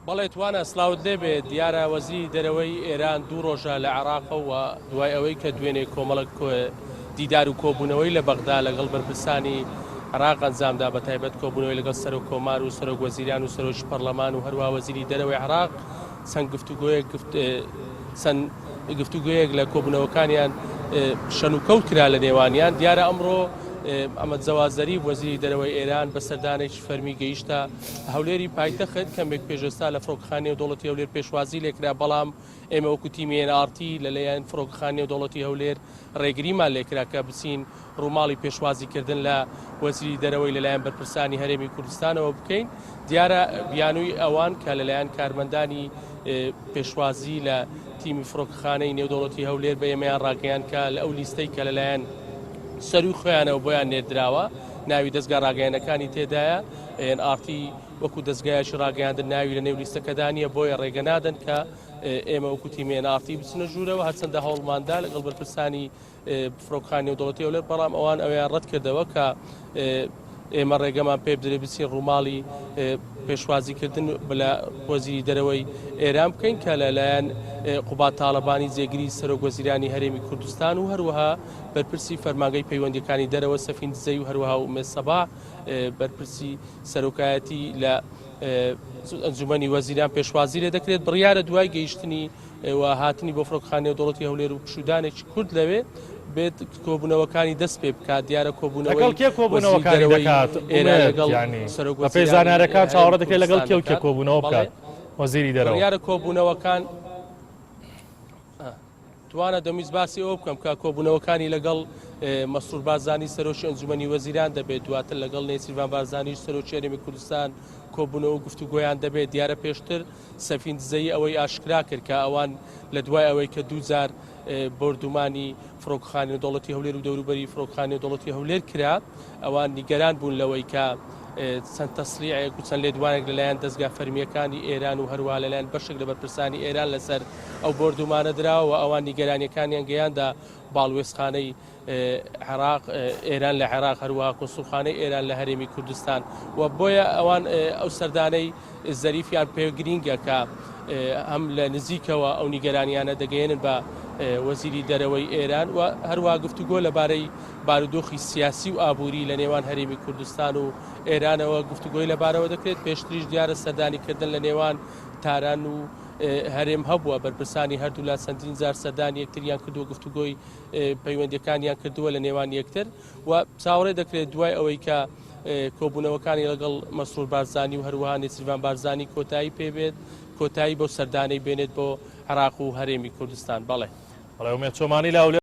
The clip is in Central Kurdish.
بەڵێ توانا سڵاوت لێبێ، دیارە وەزیری دەرەوەی ئێران دوو ڕۆژە لە عێراقە و دوای ئەوەی کە دوێنێ کۆمەڵک دیدار و کۆبوونەوەی لە بەغدا لەگەڵ بەرپرسانی عێراق ئەنجامدا بە تایبەت کۆبوونەوەی لەگەڵ سەرۆک کۆمار و سەرۆک وەزیران و سەرۆکی پەرلەمان و هەروە وەزیری دەرەوەی عێراق چەند گفتوگۆیەک چەند گفتوگۆیەک لە کۆبوونەوەکانیان شەن و کەوت کرا لە نێوانیان. دیارە ئەمڕۆ ئەحمەد جەواد زەریف وەزیری دەرەوەی ئێران بە سەردانێکی فەرمی گەیشتە هەولێری پایتەخت، کەمێک پێش ئێستا لە فڕۆکەخانەی نێودەوڵەتی هەولێر پێشوازی لێکرا، بەڵام ئێمە وەکو تیمی ئێن ئاڕ تی لەلایەن فڕۆکەخانەی نێودەوڵەتی هەولێر ڕێگریمان لێکرا کە بچین ڕووماڵی پێشوازیکردن لە وەزیری دەرەوەی لەلایەن بەرپرسانی هەرێمی کوردستانەوە بکەین. دیارە بیانووی ئەوان کە لەلایەن کارمەندانی پێشوازی لە تیمی فڕۆکەخانەی نێودەوڵەتی هەولێر بە ئێمەیان ڕاگەیاند کە لە ئەو لیستەی کە لەلایەن سەرووی خۆیانەوە بۆیان نێردراوە ناوی دەزگا ڕاگەیەنەکانی تێدایە، ئێن ئاڕ تی وەکو دەزگایەکی ڕاگەیاندن ناوی لە نێو لیستەکەدا نییە، بۆیە ڕێگە نادەن کە ئێمە وەکو تیمی ئێن ئاڕ تی بچنە ژوورەوە، هەرچەندە هەوڵماندا لەگەڵ بەرپرسانی فڕۆکەخانەی نێودەوڵەتی هەولێر، بەڵام ئەوان ئەوەیان ڕەتکردەوە کە ئێمە ڕێگەمان پێ بدرێت بچین ڕووماڵی پێشوازیکردن لە وەزیری دەرەوەی ئێران بکەین کە لەلایەن قوباد تاڵەبانی جێگری سەرۆک وەزیرانی هەرێمی کوردستان و هەروەها بەرپرسی فەرمانگەی پەیوەندیەکانی دەرەوە سەفین دزەی و هەروەها ئومێد سەباح بەرپرسی سەرۆکایەتی لە ئەنجومەنی وەزیران پێشوازی لێ دەکرێت. بڕیارە دوای گەیشتنی و هاتنی بۆ فڕۆکەخانەی نێودەوڵەتی هەولێر و پشوودانێکی کورت لەوێ بێت کۆبوونەوەکانی دەست پێ بکات. دیارە کۆبوونەوەی لەگەڵ کێ وەزیری کۆبوونەوەکانی دەرەوەی دەکات ئێران ئومێد؟ لەگەڵ یانی سەرۆک بەپێی وەزیرانی زانیارەکان هەرێمی چاوەڕێ دەکرێت لەگەڵ کوردستان کێ و کێ دەکات. کۆبوونەوە بەڵێ بکات وەزیری دەرەوە؟ بڕیارە کۆبوونەوەکان توانا دەمویست باسی ئەوە بکەم کە کۆبوونەوەکانی لەگەڵ مەسرور بارزانی سەرۆکی ئەنجومەنی وەزیران دەبێت، دواتر لەگەڵ نێچیرڤان بارزانی سەرۆکی هەرێمی کوردستان کۆبوونەوە و گفتوگۆیان دەبێت. دیارە پێشتر سەفین دزەیی ئەوەی ئاشکرا کرد کە ئەوان لە دوای ئەوەی کە دووجار بۆردومانی فڕۆکەخانەی نێودەوڵەتی هەولێر و دەوروبەری فڕۆکەخانەی نێودەوڵەتی هەولێر کرا، ئەوان نیگەران بوون لەوەی کە چەند تەسریعێک و چەند لێدوانێک لەلایەن دەزگا فەرمییەکانی ئێران و هەروەها لەلایەن بەشێک لە بەرپرسانی ئێران لەسەر ئەو بۆردومانە دراوە و ئەوان نیگەرانییەکانیان گەیاندە باڵوێزخانەی عێراق ئێران لە عێراق هەروەها کونسوڵخانەی ئێران لە هەرێمی کوردستان و بۆیە ئەوان ئەو سەردانەی زەریفیان پێ گرینگە کە هەم لە نزیکەوە ئەو نیگەرانیانە دەگەیەنن بە وەزیری دەرەوەی ئێران و هەروە گفتوگۆ لەبارەی بارودۆخی سیاسی و ئابووری لە نێوان هەرێمی کوردستان و ئێرانەوە گفتوگۆی لەبارەوە دەکرێت. پێشتریش دیارە سەردانیکردن لە نێوان تاران و هەرێم هەبووە، بەرپرسانی هەردوولا چەندین جار سەردانی یەکتریان کردووە، گفتوگۆی پەیوەندیەکانیان کردووە لە نێوان یەکتر و چاوەڕێ دەکرێت دوای ئەوەی کە کۆبوونەوەکانی لەگەڵ مەسرور بارزانی و هەروەها نێچیرڤان بارزانی کۆتایی پێبێت، کۆتایی بەو سەردانەی بێنێت بۆ عێراق و هەرێمی کوردستان. بەڵێ. بەڵێ ئومێد چۆمانی لە هەولێر.